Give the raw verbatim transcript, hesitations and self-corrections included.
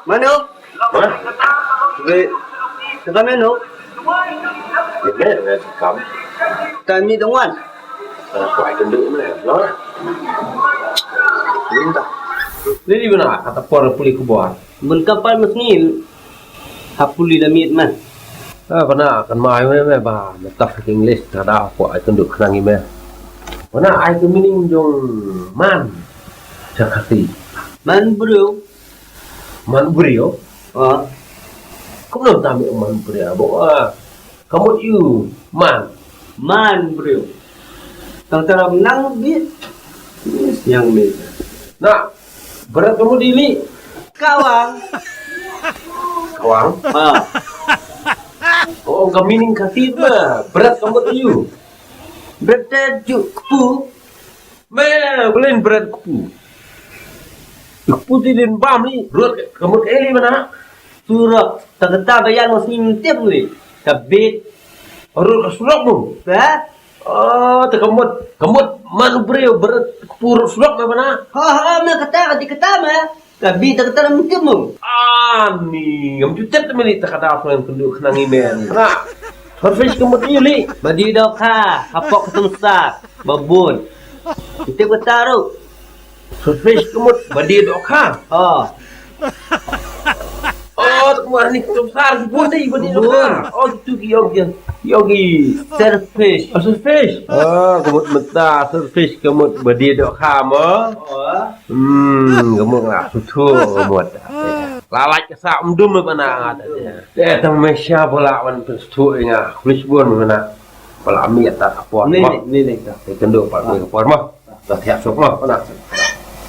Mano? Hah? Wei, kata mano? Ïa me, me kam. Tang mi dong wan. Kwah ïa kynduh me, no? Lim ta. Ni di bana kata por puli khubor. Bun kapal mas ngin. Ha puli da miet man. Ah, bana kan mai me me ba me tak English ta da kwah ïa kynduh khnang ïa me. Bana ai ka meaning jong man. Sa Khasi. Man briew. Man briew. Ah. Kumno tam man briew bo ah. Ka mut ïa u man. Man briew. Tang tara nang bit. Yang me. Na, bret ka mut ïa li. Kawang. Kawang? Ah. Oh, ka meaning ka tit ba. Bret ka mut ïa u. Bret te ju kpu. Me, blen bret kpu. Kpu ti din bam ni, rut ka mut ka eli mana. Surok, ta kata ba ïa mos ni tip ni. Ka bit. Rut ka surok mu. Ha? Oh, ta ka mut, ka mut man briew bret kpu rut surok me mana. Ha ha, me kata ka di kata me. Ka bit ta kata na mungkin mu. Ani, ngam ju tip te meli ta kata apa yang kynduh khnang ïa me ni. Nah. Surface ka mut ïa li. Ba die dohkha, hapoh ka tumsar, ba bun. Tip kata ruh. Surface ka mut ba die dohkha. Oh. Oh, ta ka mut ni ka tumsar, ba bun dei, ba die dohkha. Oh, tu ki ong ki, ki ong ki. Surface. Oh, surface. Oh, ka mut mynta, surface ka mut ba die dohkha mo. Oh. Hmm, ka mut nga suthu ka mut. La lait ka sa mdum me bana nga ta. Eh, tang me sha bola wan tu suthu nga. Kulis bun me bana. Bola mi ta ka por. Ni ni ni ta. Te kendo pa ka por mo. Ta thiap sok mo bana.